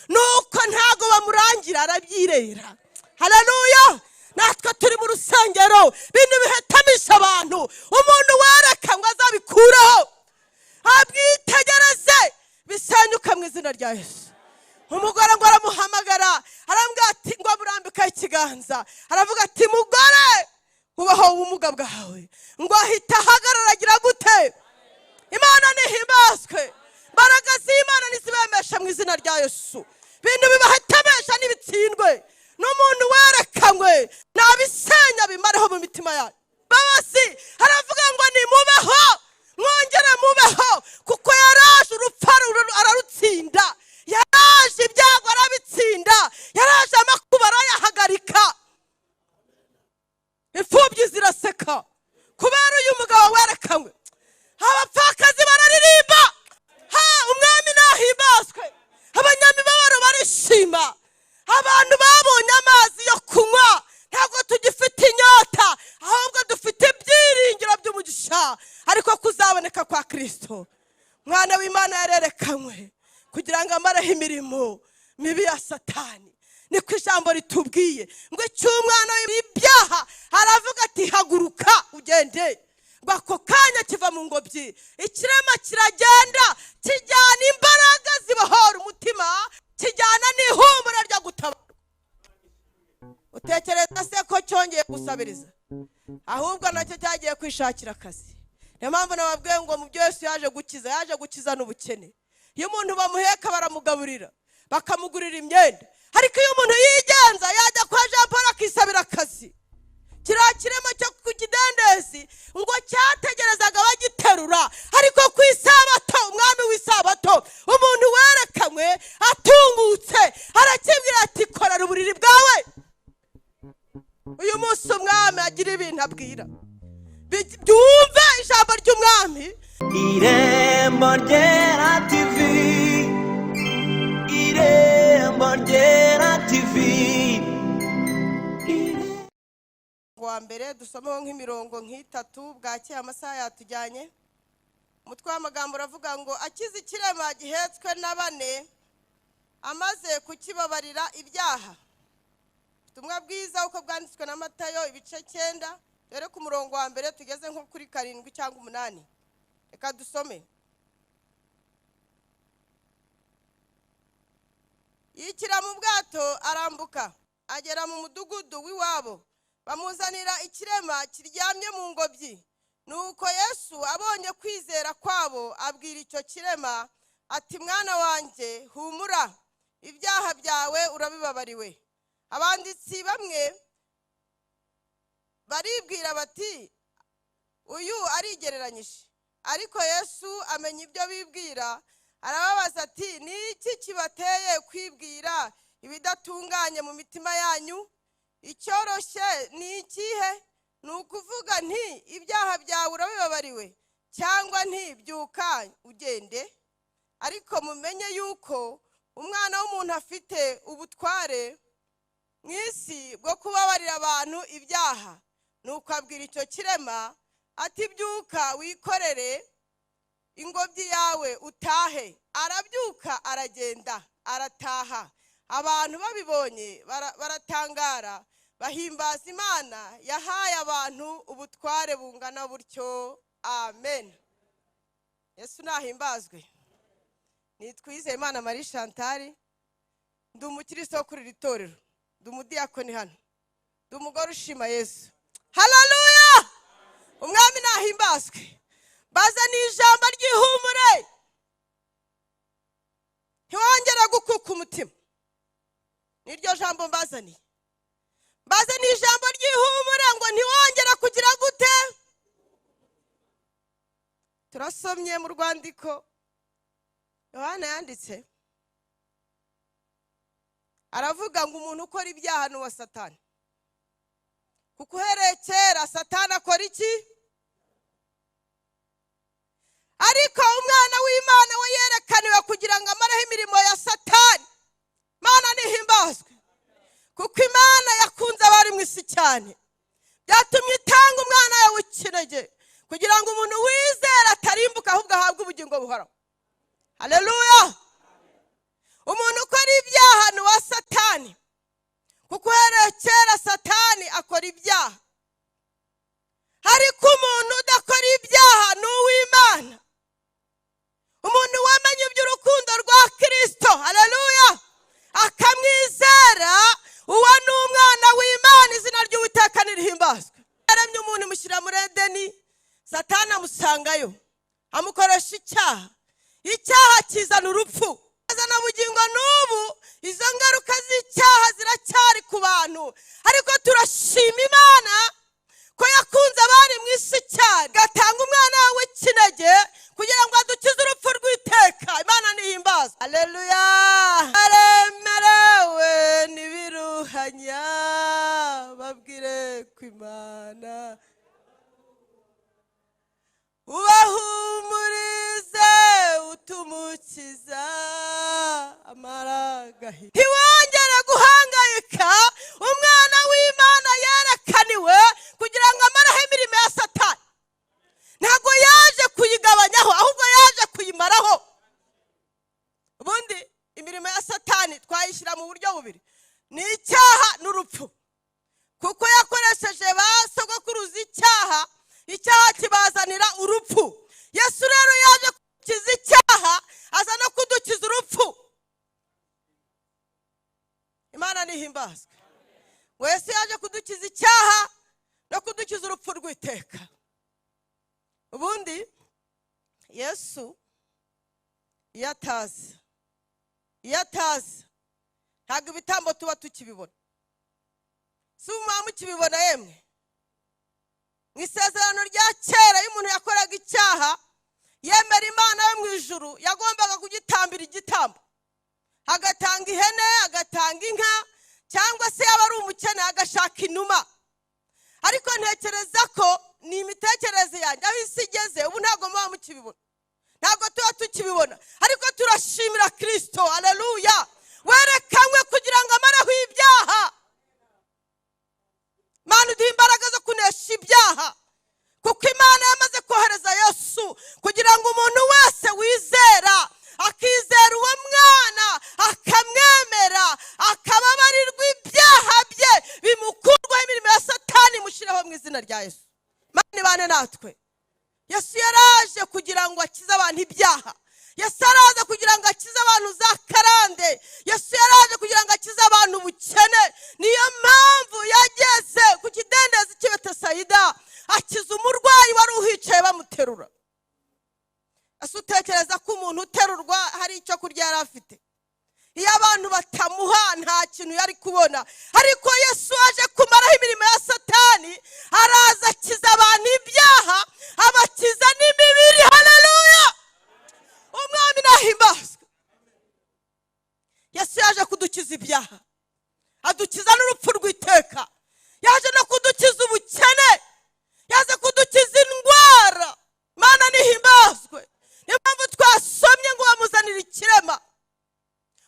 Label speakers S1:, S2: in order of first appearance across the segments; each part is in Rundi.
S1: Nuko ntago bamurangira, arabyirera. Haleluya! Natwe turi mu rusengero, ibintu bihetamisha abantu, umuntu wereka ngo azabikureho, abwitegereze bisenyuka mu izina rya Yesu. Umugore ngo aramuhamagara, arambwira ati, ngo amurambikaho ikiganza, aravuga ati: "Mugore, ubaho ubumuga bwawe." Ngo ahita ahagarara. Agira gute? Imana nihimbazwe. Imbaraga z'Imana nizibemesha mu izina rya Yesu. Ibintu bibahetemesha n'ibitsindwe n'umuntu werekanywe nabisenya, bimareho mu mitima yanyu. Babazi aravuga ngo nimubeho, mwongere mubeho, kuko yaraje urupfu ararutsinda, yaraje ibyago arabitsinda, yaraje amakuba arayahagarika. Imfubyi ziraseka kubera uyu mugabo werekanywe, abapfakazi bararirimba. Ha, Umwami nahimbazwe! Abanyamibabaro barishima, abantu babonye amazi yo kunywa. Ntabwo tugifite inyota, ahubwo dufite ibyiringiro by'umugisha ariko kuzaboneka kwa Kirisito. Mwana w'Imana yarerekanywe kugira ngo amareho imirimo mibi ya Satani. Niko ijambo ritubwiye ngo icyo umwana w'ibyaha, aravuga ati: "Haguruka ugende." Ngo ako kanya kiva mu ngobyi, ikirema kiragenda, kijyana imbaraga zibohora umutima, kijyana n'ihumure ryo gutabarwa. Utekereza se ko cyongeye gusabiriza? Ahubwo nacyo cyagiye kwishakira akazi. Niyo mpamvu nababwiye ngo mu byo Yesu yaje gukiza, yaje gukiza n'ubukene. Iyo umuntu bamuheka, baramugaburira, bakamugurira imyenda, ariko iyo umuntu yigenza, yajya kwa Jean Paul akisabira akazi. Kiriya kirema cyo ku kidendezi ngo cyategerezaga bagiterura, ariko ku isabato, Umwami w'isabato, umuntu werekanywe atungutse, arakibwira ati: "Korera uburiri bwawe." Uyu munsi Umwami agira ibintu abwira. Byumve ijambo ry'Umwami.
S2: Irembo Ryera TV, Irembo Ryera TV.
S1: Wa mbere dusomeho nk'imirongo nk'itatu, bwakeye amasaha yatujyanye. Umutwe w'amagambo uravuga ngo: "Akize ikirema gihetswe na bane amaze kukibabarira ibyaha." Ubutumwa bwiza uko bwanditswe na Matayo, ibice 9, dore ku murongo wa mbere tugeze nko kuri 7 cyangwa 8. Reka dusome. Yikira mu bwato, arambuka, agera mu mudugudu w'iwabo. Bamuzanira ikirema kiryamye mu ngobyi. Nuko Yesu abonye kwizera kwabo, abwira icyo kirema ati: "Mwana wanjye, humura, ibyaha byawe urabibabariwe." Abanditsi bamwe baribwira bati: "Uyu arigereranyije." Ariko Yesu amenya ibyo bibwira, arababaza ati: "Ni iki kibateye kwibwira ibidatunganye mu mitima yanyu? Icyoroshye ni ikihe? Ni ukuvuga nti: 'Ibyaha byawe urabibabariwe,' cyangwa nti: 'Byuka ugende'? Ariko mumenye yuko Umwana w'umuntu afite ubutware mu isi bwo kubabarira abantu ibyaha." Nuko abwira icyo kirema ati: "Byuka, wikorere ingobyi yawe, utahe." Arabyuka, aragenda, arataha. Abantu babibonye baratangara, bahimbaza Imana yahaye abantu ubutware bungana butyo. Amen. Yesu nahimbazwe! Nitwa Imana Marie Chantal, ndi umukristo wo kuri iri torero, ndi umudiyakoni hano, ndi umugore ushima Yesu. Haleluya! Umwami nahimbazwe! Bazaniye ijambo ry'ihumure, ntiwongere gukuka umutima. Niryo jambo mbazaniye. Mbazaniye ijambo ry'ihumure ngo ntiwongere kugira gute? Turasomye mu rwandiko Yohana yanditse, aravuga ngo umuntu ukora ibyaha ni uwa Satani, kuko uhereye kera Satani akora iki? Ariko Umwana w'Imana we yerekaniwe kugira ngo amareho imirimo ya Satani. Imana nihimbazwe, kuko Imana yakunze abari mu isi cyane, byatumye itanga umwana wawe w'ikinege, kugira ngo umuntu wizera atarimbuka, ahubwo ahabwe ubugingo buhoraho. Haleluya! Umuntu ukora ibyaha ni uwa Satani, kuko uhereye kera Satani akora ibyaha. Ariko umuntu udakora ibyaha ni uw'Imana. Umuntu wamenye iby'urukundo rwa Kirisito, haleluya, akamwizera, uwo ni umwana w'Imana. Izina ry'Uwiteka nirihimbazwe. Yaremye umuntu imushyira muri Edeni, Satani amusangayo amukoresha icyaha. Icyaha kizana urupfu, azana bugingo n'ubu izo ngaruka z'icyaha ziracyari ku bantu. Ariko turashima Imana ko yakunze abari mu isi cyane, igatanga umwana we w'ikinege kugira ngo adukize urupfu rw'iteka. Imana nihimbazwe, haleluya. Aremerewe n'ibiruhanya, babwire ko Imana ubahumurize, utumukiza amaragahi. Ntiwongere guhangayika. Umwana w'Imana yerekaniwe kugira ngo amareho imirimo ya Satani. Ntabwo yaje kuyigabanyaho, ahubwo yaje kuyimaraho. Ubundi imirimo ya Satani twayishyira mu buryo bubiri: ni icyaha n'urupfu, kuko yakoresheje ba sogokuruza icyaha, icyaha kibazanira urupfu. Yesu rero yaje kudukiza icyaha, aza no kudukiza urupfu. Imana nihimbazwe. Wese yaje kudukiza icyaha no kudukiza urupfu rw'iteka. Ubundi Yesu iyo ataza, iyo ataza, ntabwo ibitambo tuba tukibibona. Si muba mukibibona yemwe? Mu isezerano rya kera, iyo umuntu yakoraga icyaha yemera Imana yo mu ijuru, yagombaga kugitambira igitambo, agatanga ihene, agatanga inka, cyangwa se yaba ari umukene agashaka inuma. Ariko ntekereza ko ni imitekerereze yanjye, aho isi igeze ubu ntabwo muba mukibibona, ntabwo tuba tukibibona. Ariko turashimira Kirisito, haleluya, werekanywe kugira ngo amareho ibyaha. Imana iduha imbaraga zo kunesha ibyaha, kuko Imana yamaze kohereza Yesu kugira ngo umuntu wese wizera, akizera uwo mwana, akamwemera, akababarirwa ibyaha bye, bimukurwaho, imirimo ya Satani imushireho mu izina rya Yesu. Imana ibane natwe. Yesu yaraje kugira ngo akize abantu ibyaha. Yesu araza kugira ngo akize abantu za karande. Yesu yaraje kugira ngo akize abantu ubukene. Niyo mpamvu yageze ku kidendezi cy'i Betesayida, akiza umurwayi wari uhicaye bamuterura. Ese utekereza ko umuntu uterurwa hari icyo kurya yari afite? Iyo abantu batamuha nta kintu yari kubona. Ariko Yesu aje kumaraho imirimo ya Satani, araza akiza abantu ibyaha, abakiza n'imibiri. Haleluya, Umwami nahimbazwe. Yesu yaje kudukiza ibyaha, adukiza n'urupfu rw'iteka. Yaje no kudukiza ubukene, yaje kudukiza indwara. Imana nihimbazwe. Niyo mpamvu twasomye ngo bamuzanire ikirema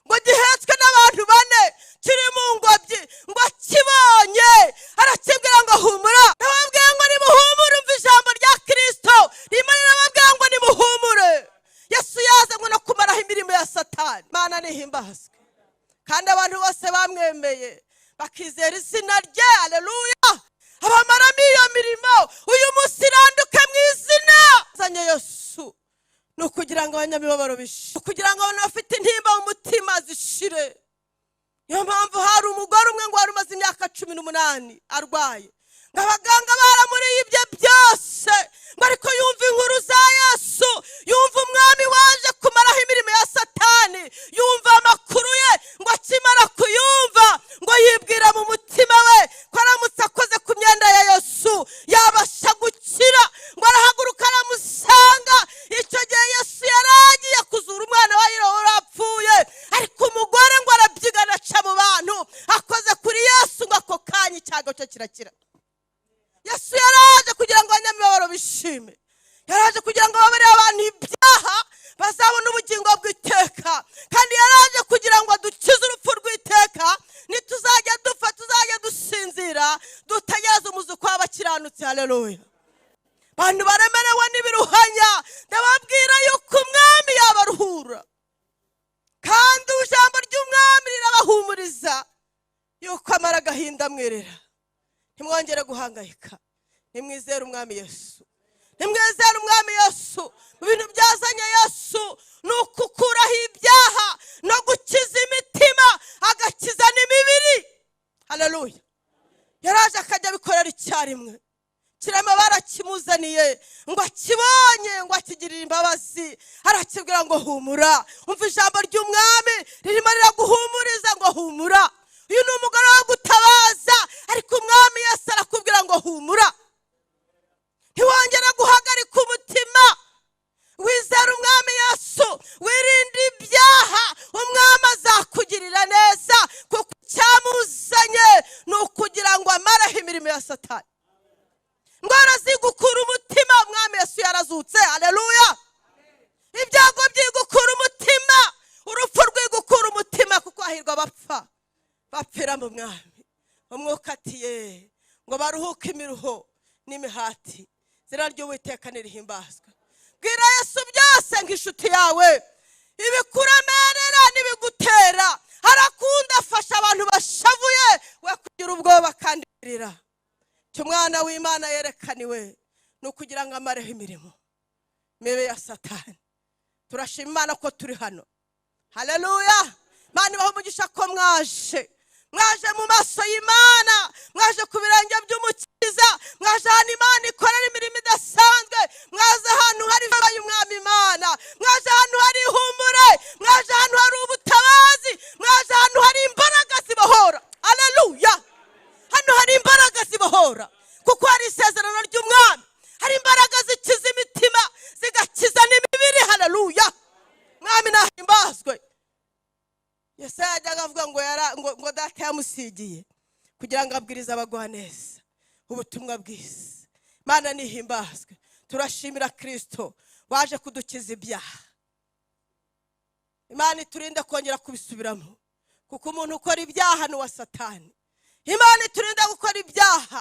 S1: ngo gihetswe n'abantu bane, kiri mu ngobyi, ngo akibonye arakibwira ngo humura. Ndababwira ngo nimuhumure. Umva ijambo rya Kirisito rimwe rirababwira ngo nimuhumure. Yesu yazanywe no kumaraho imirimo ya Satani. Imana nihimbazwe. Kandi abantu bose bamwemeye bakizera izina rye, aleluya, abamaramo iyo mirimo. Uyu munsi iranduke mu izina. Azanye Yesu ni ukugira ngo abanyamibabaro bishime, kugira ngo abantu bafite intimba mu mutima zishire. Niyo mpamvu hari umugore umwe ngo wari umaze imyaka 18 arwaye, ngo abaganga baramuriye ibye byose, ngo ariko yumva inkuru za Yesu, yumva umwami waje kumaraho imirimo ya Satani, yumva amakuru ye. Ngo akimara kuyumva, ngo yibwira mu mutima we ko aramutse akoze ku myenda ya Yesu yabasha gukira. Ngo arahaguruka aramusanga. Icyo gihe Yesu yari agiye kuzura umwana wa Yayiro wari wapfuye, ariko umugore ngo arabyigana aca mu bantu, akoze kuri Yesu, ngo ako kanya icyago cye kirakira. Yesu yaraje kugira ngo abanyamibabaro bishime, yaraje kugira ngo babarire abantu ibyaha. agahinda mwirira. Ntimwongere guhangayika, nimwizere Umwami Yesu, nimwizere Umwami Yesu. Mu bintu byazanye Yesu ni ukukuraho ibyaha no gukiza imitima, agakiza n'imibiri. Haleluya! Yaraje akajya abikorera icyarimwe. Kirema barakimuzaniye ngo akibonye, ngo akigirire imbabazi, arakibwira ngo humura. Umva ijambo ry'Umwami ririmo riraguhumuriza ngo humura. Uyu ni umugore wo gutabaza, ariko Umwami Yesu arakubwira ngo humura. Ntiwongere guhagarika umutima, wizere Umwami Yesu, wirinde ibyaha, Umwami azakugirira neza, kuko icyamuzanye ni ukugira ngo amareho imirimo ya Satani. Indwara zigukura umutima, Umwami Yesu yarazutse. Haleluya! Ibyago byigukura umutima, urupfu rwigukura umutima, kuko hahirwa abapfa bapfira mu Mwami. Umwuka ati ye ngo baruhuke imiruho n'imihati, izina ry'Uwiteka nirihimbazwe. Bwira Yesu byose nk'inshuti yawe, ibikuremerera n'ibigutera. Arakunda, afasha abantu bashavuye, we kugira ubwoba kandi wirira. Icyo Umwana w'Imana yerekaniwe ni ukugira ngo amareho imirimo mibi ya Satani. Turashima Imana ko turi hano. Haleluya! Imana ibahe umugisha ko mwaje, mwaje mu maso y'Imana, mwaje ku birenge by'Umukiza, mwaje ahantu Imana ikorera imirimo idasanzwe, mwaje ahantu hari imbabazi y'Umwami Imana, mwaje ahantu hari ihumure, mwaje ahantu hari ubutabazi, mwaje ahantu hari imbaraga zibohora. Haleluya! Hano hari imbaraga zibohora, kuko hari isezerano ry'Umwami, hari imbaraga zikiza imitima, zigakiza n'imibiri. Haleluya! Mwami nahimbazwe. Yesaya yajyaga avuga ngo yara ngo data yamusigiye kugira ngo abwirize abagwaneza ubutumwa bwiza. Imana nihimbazwe. Turashimira Kristo waje kudukiza ibyaha. Imana iturinde kongera kubisubiramo, kuko umuntu ukora ibyaha ni uwa Satani. Imana iturinde gukora ibyaha,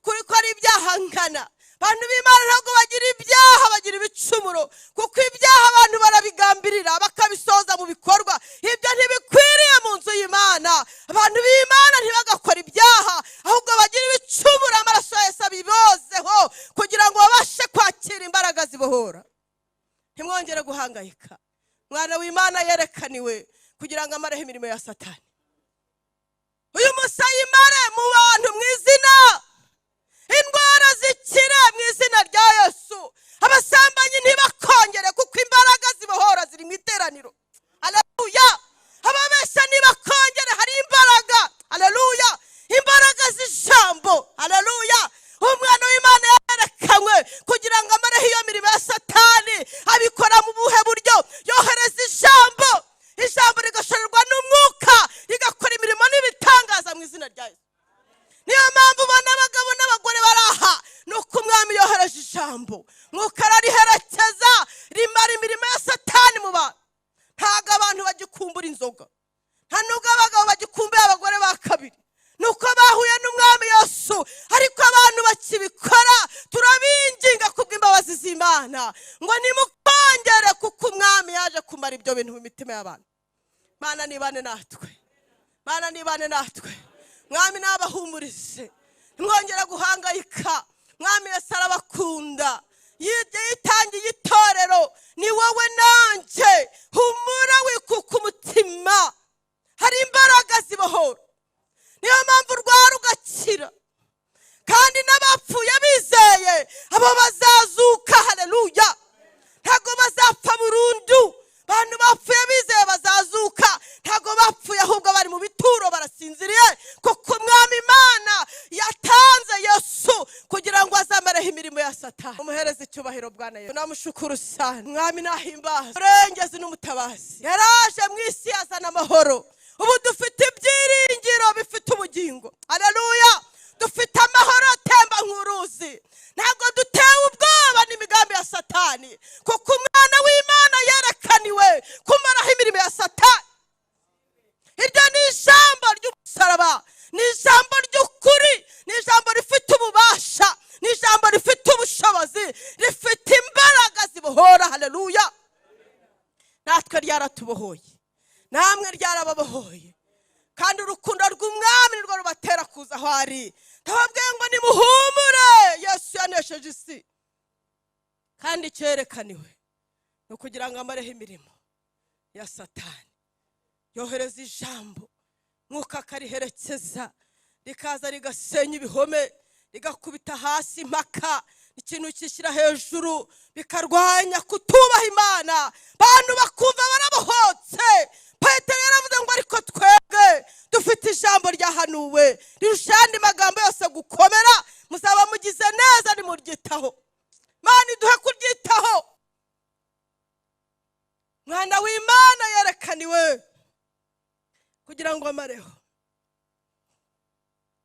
S1: gukora ibyaha nkana. Abantu b'Imana ntabwo bagira ibyaha, bagira ibicumuro, kuko ibyaha abantu barabigambirira bakabisoza mu bikorwa. Ibyo ntibikwiriye mu nzu y'Imana. Abantu b'Imana ntibagakora ibyaha, ahubwo bagira ibicumuro, amaraso ya Yesu abibozeho kugira ngo babashe kwakira imbaraga zibohora. Ntimwongere guhangayika. Mwana w'Imana yerekaniwe kugira ngo amareho imirimo ya Satani. Uyu munsi ayimare mu bantu mu izina, indwara zikire mu izina rya Yesu. Abasambanyi ntibakongere, kuko imbaraga zibohora ziri mu iteraniro. Haleluya! Ababeshya ntibakongere, hari imbaraga. Haleluya! Imbaraga z'ijambo. Haleluya! Umwana w'Imana yerekanywe kugira ngo amareho iyo mirimo ya Satani. Abikora mu buhe buryo? Yohereza ijambo, ijambo rigashorerwa n'umwuka, rigakora imirimo n'ibitangaza mu izina rya Yesu. Niyo mpamvu ubona abagabo n'abagore bari aha, ni uko Umwami yohereje ijambo, mwuka arariherekeza, rimara imirimo ya Satani mu bantu. Ntabwo abantu bagikumbura inzoga, nta nubwo abagabo bagikumbuye abagore ba kabiri, ni uko bahuye n'Umwami Yesu. Ariko abantu bakibikora, turabinginga kubw'imbabazi z'Imana ngo nimukongere, kuko Umwami yaje kumara ibyo bintu mu mitima y'abantu. Mana nibane natwe, Mana nibane natwe. Mwami nabahumurize, ntimwongere guhangayika. Mwami Yesu arabakunda, yitangiye itorero, ni wowe nanjye. Humura, wikuka umutima, hari imbaraga zibohora. Niyo mpamvu urwara ugakira, kandi n'abapfuye bizeye abo bazazuka. Haleluya! Ntabwo bazapfa burundu. Abantu bapfuye bizeye bazazuka, ntabwo bapfuye, ahubwo bari mu bituro barasinziriye, kuko Umwami Imana yatanze Yesu kugira ngo azamareho imirimo ya Satani. Umuhereze icyubahiro Bwana Yesu. Namushukuru sana. Mwami nahimbaza, urengezi n'umutabazi. Yaraje mu isi yazana amahoro. Ubu dufite ibyiringiro bifite ubugingo. Haleluya! Dufite amahoro atemba nk'uruzi. Ntabwo dutewe ubwoba n'imigambi ya Satani, kuko Umwana w'Imana yerekaniwe kumaraho imirimo ya Satani. Iryo ni ijambo ry'umusaraba, ni ijambo ry'ukuri, ni ijambo rifite ububasha, ni ijambo rifite ubushobozi, rifite imbaraga zibohora. Haleluya! Natwe ryaratubohoye, namwe ryarababohoye. Kandi urukundo rw'umwami nirwo rubatera kuza aho ari. Ndababwiye ngo nimuhumure, Yesu yanesheje isi. Kandi cyerekaniwe ni ukugira ngo amareho imirimo ya Satani. Yohereza ijambo, Mwuka akariherekeza, rikaza rigasenya ibihome, rigakubita hasi impaka, ikintu kishyira hejuru, bikarwanya kutubaha Imana. Abantu bakumva barabohotse. Petero yaravuze ngo ariko twebwe dufite ijambo ryahanuwe rirusha ayandi magambo yose gukomera, muzaba mugize neza nimuryitaho. Imana iduhe kuryitaho. Mwana w'Imana yerekaniwe kugira ngo amareho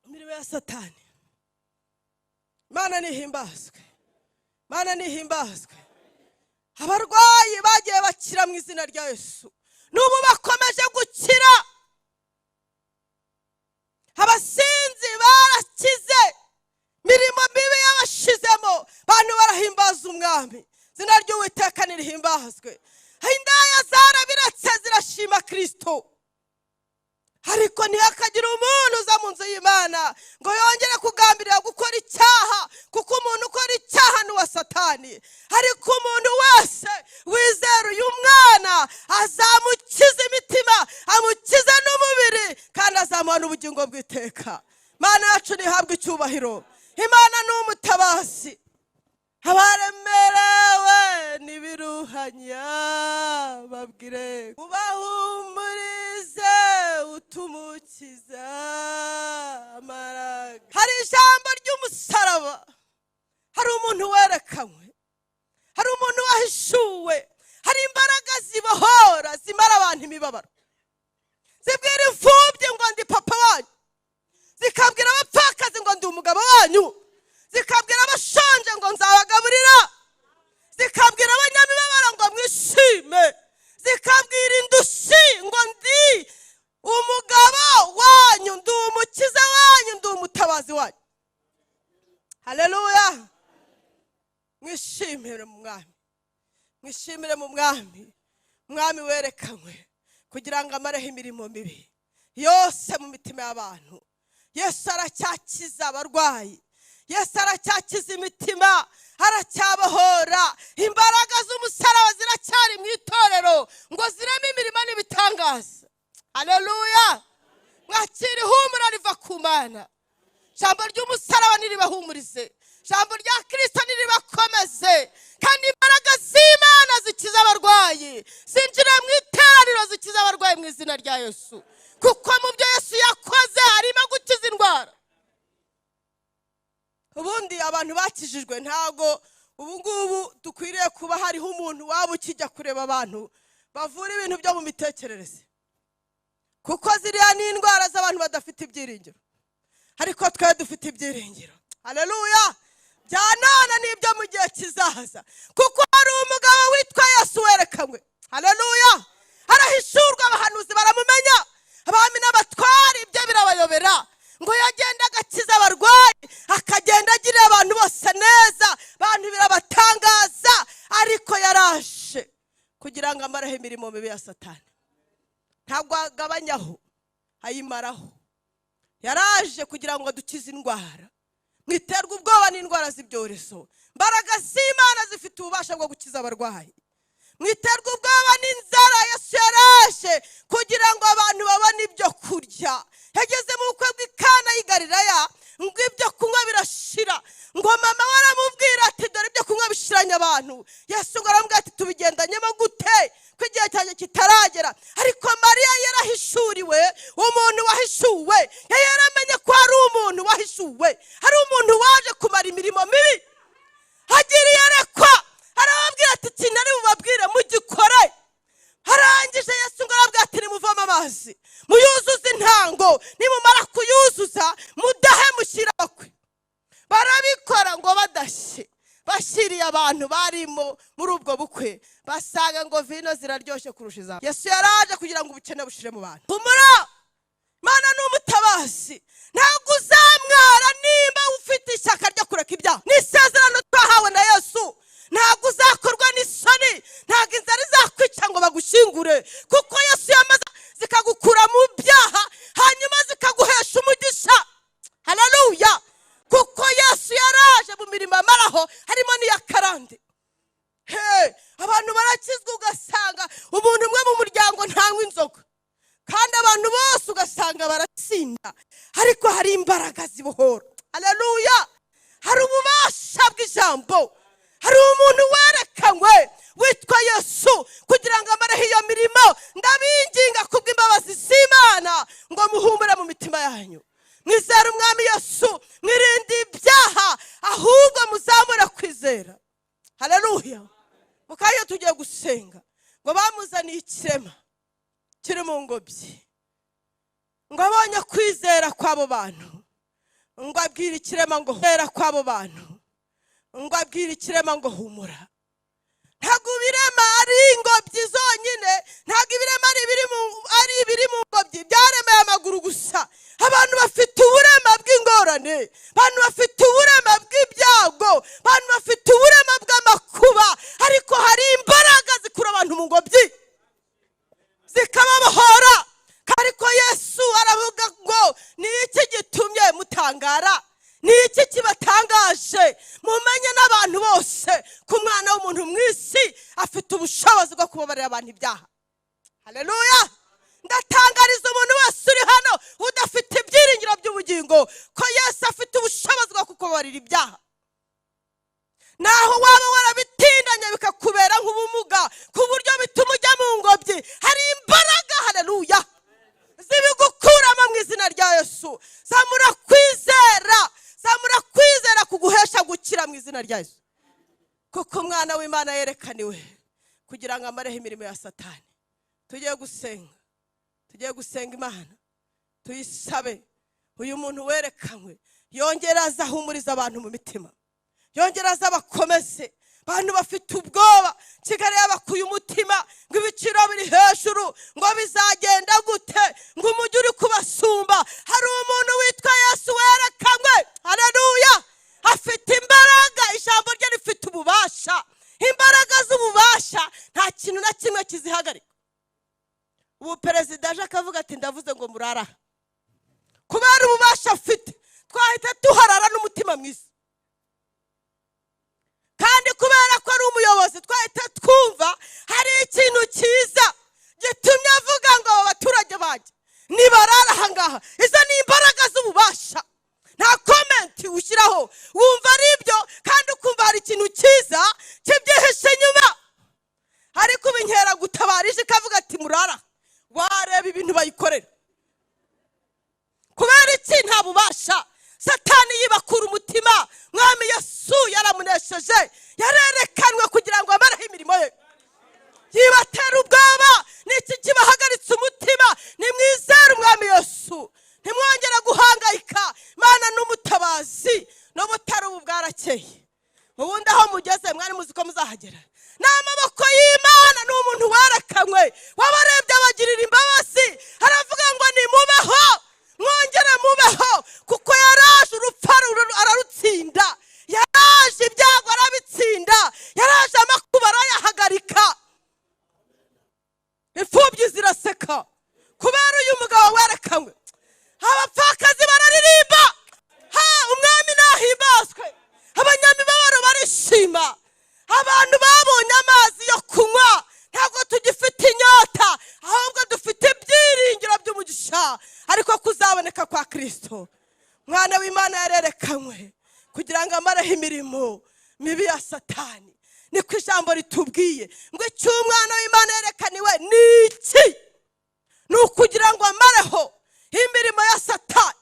S1: imirimo ya Satani. Imana nihimbazwe, Imana nihimbazwe. Abarwayi bagiye bakira mu izina rya Yesu, n'ubu bakomeje gukira. Abasinzi barakize, mirimo mibi yabashizemo, bantu barahimbaza umwami. Izina ry'Uwiteka nirihimbazwe. Indaya zarabiretse zirashima Kristo. Ariko ntihakagire umuntu uza mu nzu y'Imana ngo yongere kugambirira gukora icyaha, kuko umuntu ukora icyaha ni uwa Satani. Ariko umuntu wese wizera uyu mwana azamukiza imitima, amukiza n'umubiri, kandi azamuha n'ubugingo bw'iteka. Imana yacu ntihabwe icyubahiro. Imana ni umutabazi. Abaremerewe n'ibiruhanya babwire, ubahumurize utumukiza amaraga. Hari ijambo ry'umusaraba, hari umuntu werekanywe, hari umuntu wahishuwe, hari imbaraga zibohora, zimara abantu imibabaro, zibwira imfubyi ngo ndi papa wanyu, zikabwira abapfakazi ngo ndi umugabo wanyu, zikabwira abashonje ngo nzabagaburira, zikabwira abanyamibabaro ngo mwishime, zikabwira indushyi ngo ndi umugabo wanyu, ndi umukiza wanyu, ndi umutabazi wanyu. Haleluya! Mwishimire mu mwami, mwishimire mu mwami. Mwami werekanywe kugira ngo amareho imirimo mibi yose mu mitima y'abantu. Yesu aracyakiza abarwayi, Yesu aracyakiza imitima, aracyabohora. Imbaraga z'umusaraba ziracyari mu itorero ngo zireme imirimo n'ibitangaza. Haleluya! Mwakira ihumura riva ku Mana. Ijambo ry'umusaraba niribahumurize, ijambo rya Kristo niribakomeze, kandi imbaraga z'Imana zikiza abarwayi zinjira mu iteraniro, zikiza abarwayi mu izina rya Yesu. Kuko mu byo Yesu yakoze harimo gukiza indwara. Ubundi abantu bakijijwe ntago ubu ngubu dukwiriye kuba hariho umuntu waba ukijya kureba abantu bavura ibintu byo mu mitekerereze, kuko ziriya ni indwara z'abantu badafite ibyiringiro, ariko twe dufite ibyiringiro. Haleluya! Bya none n'ibyo mu gihe kizaza, kuko hari umugabo witwa Yesu werekanywe. Haleluya! Arahishurwa, abahanuzi baramumenya, abami n'abatwari ibyo birabayobera. Ngo yagenda agakiza abarwayi, akagenda agirira abantu bose neza, abantu birabatangaza. Ariko yaraje kugira ngo amareho imirimo mibi ya Satani. Ntabwo agabanyaho, ayimaraho. Yaraje kugira ngo dukize indwara. Mwiterwa ubwoba n'indwara z'ibyorezo. Imbaraga z'Imana zifite ububasha bwo gukiza abarwayi. Mwiterwa ubwoba n'inzara. Yesu yaraje kugira ngo abantu babone ibyo kurya. Yageze mu bukwe bw'i Kana y'i Galilaya, ngo ibyo kunywa birashira. Ngo mama we aramubwira ati dore ibyo kunywa bishiranye abantu. Yesu ngo aramubwira ati tubigendanyemo gute ko igihe cyanjye kitaragera? Ariko Mariya yarahishuriwe, umuntu wahishuwe yari yaramenye ko hari umuntu wahishuwe, hari umuntu waje kumara imirimo mibi. Agira iyerekwa, arababwira ati ikintu ari bubabwire mugikore. Arangije Yesu ngo arababwira ati nimuvome amazi muyuzuze intango, nimumara kuyuzuza mudahe mushyire abakwe. Barabikora ngo badashye, bashyiriye abantu barimo muri ubwo bukwe, basanga ngo vino ziraryoshye kurusha izabo. Yesu yaraje kugira ngo ubukene bushire mu bantu. Humura, Imana ni umutabazi, ntabwo uzamwara nimba ufite ishyaka ryo kureka ibyaha. Ni isezerano twahawe na Yesu. Ntabwo uzakorwa n'isoni, ntabwo inzara izakwica ngo bagushyingure, kuko Yesu yamaze zikagukura mu byaha. ziratsinda, ariko hari imbaraga zibohora. Haleluya! Hari ububasha bw'ijambo, hari umuntu werekanywe witwa Yesu kugira ngo amareho iyo mirimo. Ndabinginga kubw'imbabazi z'Imana ngo muhumure mu mitima yanyu, mwizere Umwami Yesu, mwirinde ibyaha, ahubwo muzamure kwizera. Haleluya! Mu kanya tugiye gusenga. Ngo bamuzaniye ikirema kiri mu ngobyi, ngo abonye kwizera kw'abo bantu, ngo abwire ikirema ngo kwizera kw'abo bantu, ngo abwire ikirema ngo humura. Ntabwo ibirema ari ingobyi zonyine, ntabwo ibirema ari ibiri mu ngobyi byaremeye amaguru gusa. Abantu bafite uburema bw'ingorane, abantu bafite uburema bw'ibyago, abantu bafite uburema bw'amakuba, ariko hari imbaraga zikura abantu mu ngobyi zikababohora. Ariko Yesu aravuga ngo: "Ni iki gitumye mutangara? Ni iki kibatangaje? Mumenye n'abantu bose ko Umwana w'umuntu mu isi afite ubushobozi bwo kubabarira abantu ibyaha." Haleluya! Ndatangariza umuntu wese uri hano udafite ibyiringiro by'ubugingo ko Yesu afite ubushobozi bwo kukubabarira ibyaha, naho waba warabitindanye bikakubera nk'ubumuga ku buryo bituma ujya mu ngobyi. Hari imbaraga, haleluya, zibigukuramo mu izina rya Yesu. Zamura kwizera, zamura kwizera kuguhesha gukira mu izina rya Yesu, kuko Umwana w'Imana yerekaniwe kugira ngo amareho imirimo ya Satani. Tugiye gusenga, tugiye gusenga Imana, tuyisabe uyu muntu werekanywe yongera aza ahumuriza abantu mu mitima, yongera aza abakomeze. Abantu bafite ubwoba, Kigali yabakuye umutima, ngo ibiciro biri hejuru, ngo bizagenda gute, ngo umujyi uri kubasumba. Hari umuntu witwa Yesu werekanywe, haleluya! Afite imbaraga, ijambo rye rifite ububasha, imbaraga z'ububasha nta kintu na kimwe kizihagarika. Ubu perezida aje akavuga ati: "Ndavuze ngo murara," kubera ububasha afite twahita tuharara n'umutima mwiza. Kandi kubera ko ari umuyobozi, twahita twumva hari ikintu cyiza gitumye avuga ngo aba baturage banjye nibarara aha ngaha. Izo ni imbaraga z'ububasha, nta comment ushyiraho, wumva ari ibyo kandi ukumva hari ikintu cyiza kibyihishe inyuma. Ariko ubu inkeragutabara ije ikavuga ati: "Murara," wareba ibintu bayikorera. Kubera iki? Nta bubasha. Satani yibakura umutima. Mwami Yesu yaramunesheje, yarerekanwe kugira ngo amareho imirimo ye. Yibatera ubwoba, niki kibahagaritse umutima? Nimwizere Umwami Yesu, ntimwongere guhangayika. Imana n'umutabazi n'ubutari ubu bwarakeye. Ubundi aho mugeze mwari muzi ko muzahagera? Ni amaboko y'Imana, ni umuntu werekanywe wabarebye abagirira imbabazi, aravuga ngo nimubeho, mwongere mubeho, kuko yaraje urupfu ararutsinda, yaraje ibyago arabitsinda, yaraje amakuba arayahagarika. Imfubyi ziraseka kubera uyu mugabo werekanywe, abapfakazi bararirimba. Ha, Umwami nahimbazwe! Abanyamibabaro barishima, abantu babonye amazi yo kunywa. Ntabwo tugifite inyota, ahubwo dufite ibyiringiro by'umugisha ariko kuzaboneka kwa Kirisito. Mwana w'Imana yarerekanywe kugira ngo amareho imirimo mibi ya Satani. Niko ijambo ritubwiye ngo icyo Umwana w'Imana yerekaniwe ni iki? Ni ukugira ngo amareho imirimo ya Satani,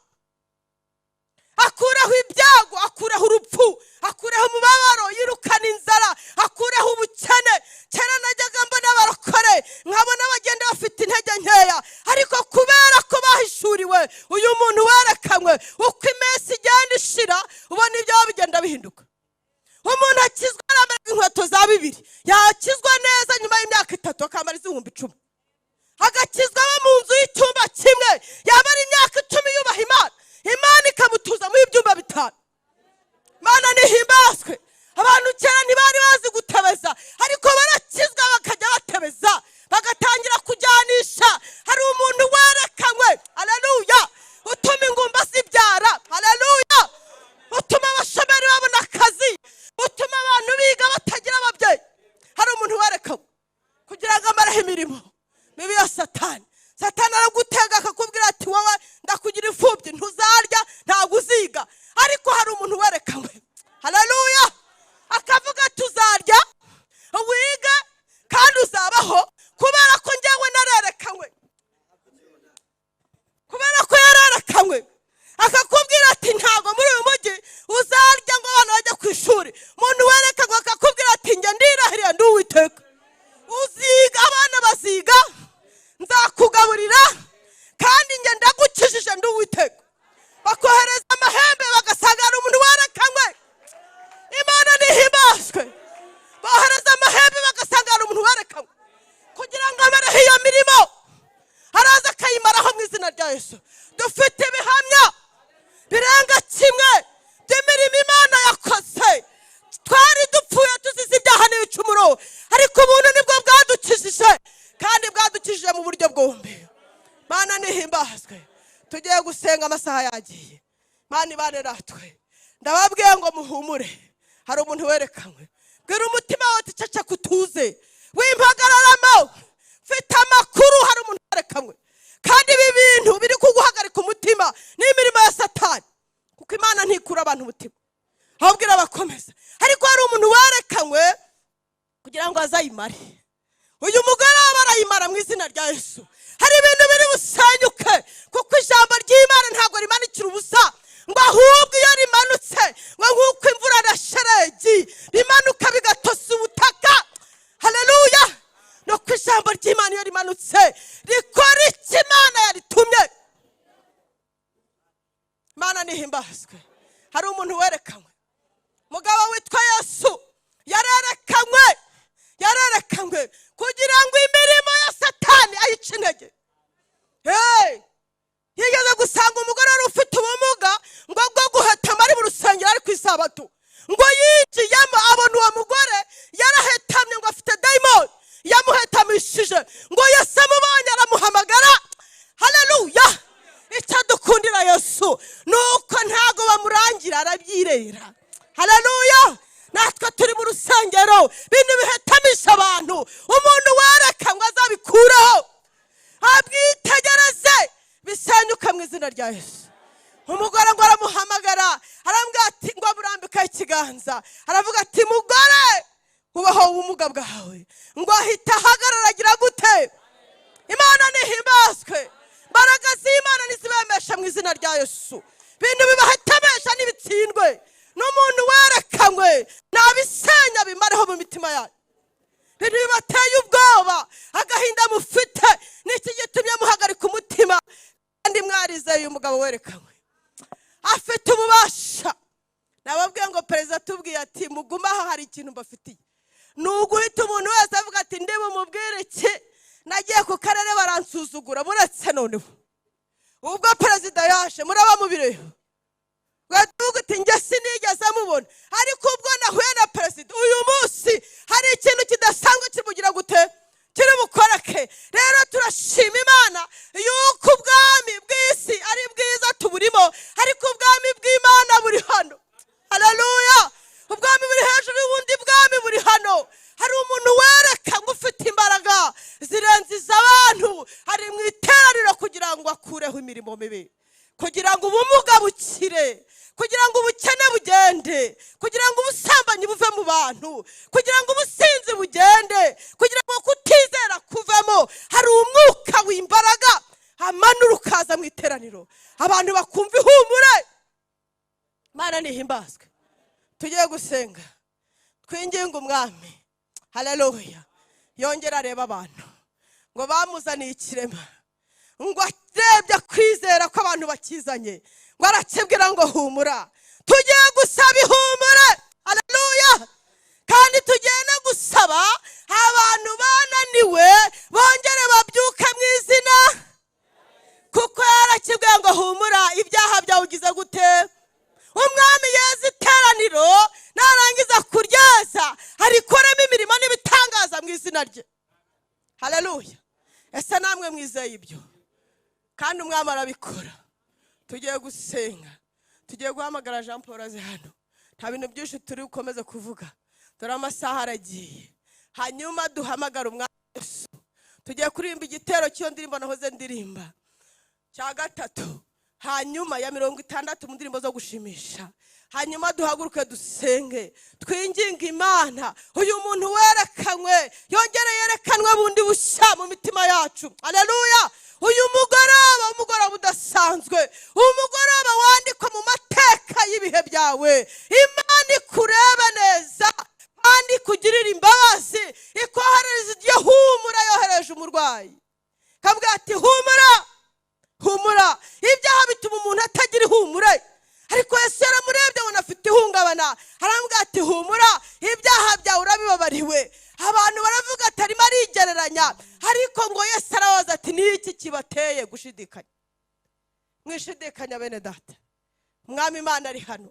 S1: akureho ibyago, akureho urupfu, akureho umubabaro, yirukana inzara, akureho ubukene. Kera najyaga mbona abarokore, nkabona bagenda bafite intege nkeya, ariko kubera ko bahishuriwe uyu muntu werekanywe, uko iminsi igenda ishira ubona ibyabo bigenda bihinduka. Umuntu akizwa arambara inkweto za 2, yakizwa neza nyuma y'imyaka 3 akambara iz'10,000, agakizwa aba mu nzu y'icyumba kimwe, yaba ari imyaka 10 yubaha Imana, Imana ikamutuza muri ibyumba 5. Imana ntihimbazwe! Abantu kera ntibari bazi gutebeza, ariko barakizwa bakajya batebeza, bagatangira kujyanisha. Hari umuntu werekanywe, haleluya, utuma ingumba zibyara, haleluya, utuma abashomeri babona akazi, utuma abantu biga batagira ababyeyi. Hari umuntu werekanywe kugira ngo amareho imirimo mibi ya Satani. Satani aragutega akakubwira ati: "Wowe." Nzakugira imfubyi, ntuzarya, ntabwo uziga. Ariko hari umuntu werekanywe, haleluya, akavuga tuzarya, wige kandi uzabaho, kubera ko njyewe narerekanywe. Kubera ko yarerekanywe, akakubwira ati ntabwo muri uyu mujyi uzarya ngo abana bajye ku ishuri. Umuntu werekanywe akakubwira ati njye ndirahiriye ndi Uwiteka, uziga, abana baziga, nzakugaburira, kandi njye ndagukijije ndi Uwiteka. Bakohereza amahembe bagasanga hari umuntu werekanywe. Imana ntihimbazwe. Bohereza amahembe bagasanga hari umuntu werekanywe kugira ngo abereho iyo mirimo, araza akayimaraho mu izina rya Yesu. Dufite ibihamya birenga kimwe by'imirimo Imana yakoze. Twari dupfuye tuzize ibyaha n'ibicumuro, ariko ubuntu nibwo bwadukijije, kandi bwadukijije mu buryo bwombi. Mana nihimbazwe. Tugiye gusenga, amasaha yagiye. Mana ibane natwe. Ndababwiye ngo muhumure, hari umuntu werekanywe. Bwira umutima wawe uti ceceka utuze, wimpagararamo, mfite amakuru, hari umuntu werekanywe. Kandi ibi bintu biri kuguhagarika umutima ni imirimo ya Satani, kuko Imana ntikura abantu umutima, ahubwo irabakomeza. Ariko hari umuntu werekanywe kugira ngo azayimare. Uyu mugoroba arayimara mu izina rya Yesu. Hari ibintu biri busenyuke, kuko ijambo ry'Imana ntabwo rimanikira ubusa, ngo ahubwo iyo rimanutse, ngo nk'uko imvura na sheregi bimanuka bigatosa ubutaka, haleluya, no ku ijambo ry'Imana iyo rimanutse rikora icyo Imana yaritumye. Imana nihimbazwe. Hari umuntu werekanywe, umugabo witwa Yesu yarerekanywe, yarerekanywe kugira ngo imirimo ya Satani ayice intege. Hey! Yigeze gusanga umugore wari ufite ubumuga ngo bwo guhetama ari mu rusengero, ari ku isabato. Ngo yinjiyemo abona uwo mugore yarahetamye, ngo afite dayimoni yamuhetamishije. Ngo Yesu amubonye aramuhamagara, haleluya. Icyo dukundira Yesu ni uko ntabwo bamurangira, arabyirera, haleluya. Natwe turi mu rusengero, ibintu bihetamisha abantu, umuntu wereka ngo azabikureho, abwitegereze bisenyuke mu izina rya Yesu. Umugore ngo aramuhamagara, arambwira ati, ngo amurambikaho ikiganza, aravuga ati mugore, ubaho ubumuga bwawe. Ngo ahita ahagarara, agira gute? Imana nihimbazwe. Imbaraga z'Imana nizibemesha mu izina rya Yesu. Ibintu bibahetamesha n'ibitsindwe n'umuntu werekanywe nabisenya, bimareho mu mitima yanyu. Ibintu bibateye ubwoba, agahinda mufite, niki gitumye muhagarika umutima kandi mwarizeye uyu mugabo werekanywe afite ububasha? Nababwiye ngo perezida atubwiye ati mugume aho, hari ikintu mbafitiye. Ni uguhita umuntu wese avuga ati ndi bumubwire iki? Nagiye ku karere baransuzugura, buretse noneho ubwo perezida yaje muraba mubireba. Uvuga uti njye sinigeze mubona, ariko ubwo nahuye na perezida uyu munsi hari ikintu kidasanzwe kimugira gute, kiri bukoreke. Rero turashima Imana yuko ubwami bw'isi ari bwiza tuburimo, ariko ubwami bw'Imana buri hano, haleluya. Ubwami buri hejuru y'ubundi bwami buri hano. Hari umuntu wereka ngo ufite imbaraga zirenze iz'abantu, ari mu iteraniro kugira ngo akureho imirimo mibi, kugira ngo ubumuga bukire, kugira ngo ubukene bugende, kugira ngo ubusambanyi buve mu bantu, kugira ngo ubusinzi bugende, kugira ngo kutizera kuvemo. Hari umwuka w'imbaraga amanura ukaza mu iteraniro, abantu bakumva ihumure. Imana nihimbazwe. Tugiye gusenga, twinginga umwami, haleluya, yongera areba abantu. Ngo bamuzaniye ikirema, ngo arebye kwizera ko abantu bakizanye, ngo arakibwira ngo humura. Tugiye gusaba ihumure, haleluya, kandi tugiye no gusaba abantu bananiwe bongere babyuke mu izina, kuko yarakibwiye ngo humura, ibyaha byawe ugize gute? Umwami yeza iteraniro, narangiza kuryeza arikoremo imirimo n'ibitangaza mu izina rye, haleluya. Ese namwe mwizeye ibyo? Kandi umwami arabikora. Tugiye gusenga, tugiye guhamagara Jean Paul aze hano. Nta bintu byinshi turi bukomeze kuvuga, dore amasaha aragiye. Hanyuma duhamagara umwami Yesu. Tugiye kuririmba igitero cy'iyo ndirimbo nahoze ndirimba cya gatatu. Hanyuma ya 60 mu ndirimbo zo gushimisha, hanyuma duhaguruke dusenge, twinginge Imana. Uyu muntu werekanywe yongere yerekanwe bundi bushya mu mitima yacu. Aleluya! Uyu mugoroba, umugoroba udasanzwe, umugoroba wandikwa mu mateka y'ibihe byawe. Imana ikurebe neza kandi ikugirire imbabazi, ikoherereza iryo humura yohereje umurwayi, kavuga ati: "Humura, humura." Ibyaha bituma umuntu atagira ihumure, ariko Yesu yaramurebye abona afite ihungabana, aramubwira ati: "Humura, ibyaha byawe urabibabariwe." Abantu baravuga ati: "Arimo arigereranya." Ariko ngo Yesu arabaza ati: "Ni iki kibateye gushidikanya?" Mwishidikanya, bene data. Umwami Imana ari hano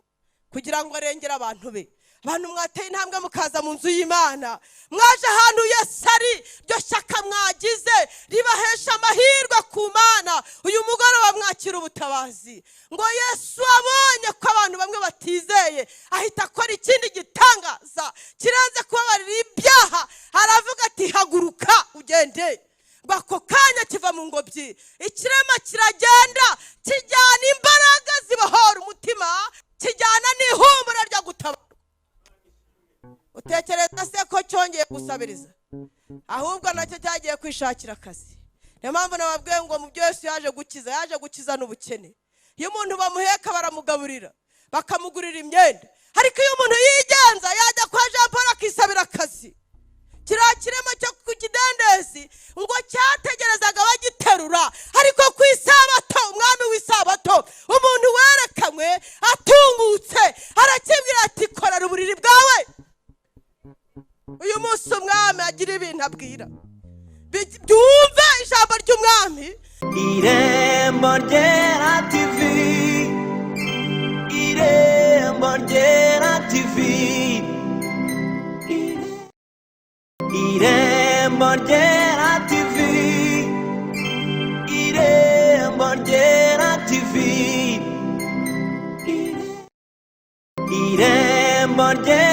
S1: kugira ngo arengere abantu be. Abantu mwateye intambwe mukaza mu nzu y'Imana, mwaje ahantu Yesu ari, iryo shyaka mwagize ribahesha amahirwe ku Mana. Uyu mugoroba mwakira ubutabazi. Ngo Yesu abonye ko abantu bamwe batizeye, ahita akora ikindi gitangaza kirenze kubabarira ibyaha. Aravuga ati: "Haguruka ugende." Ngo ako kanya kiva mu ngobyi, ikirema kiragenda, kijyana imbaraga zibohora umutima, kijyana n'ihumura ryo gutabarwa. Utekereza se ko cyongeye gusabiriza? Ahubwo nacyo cyagiye kwishakira akazi. Niyo mpamvu nababwiye ngo mu byo Yesu yaje gukiza, yaje gukiza n'ubukene. Iyo umuntu bamuheka, baramugaburira, bakamugurira imyenda, ariko iyo umuntu yigenza, yajya kwa Jean Paul akisabira akazi. Kiriya kirema cyo ku kidendezi ngo cyategerezaga bagiterura, ariko ku isabato, umwami w'isabato, umuntu werekanywe atungutse, arakibwira ati: "Korera uburiri bwawe." Uyu munsi umwami agira ibintu abwira. Byumve ijambo ry'umwami.
S2: Irembo Ryera TV, Irembo Ryera TV, Irembo Ryera TV, Irembo Ryera TV, Irembo Ryera.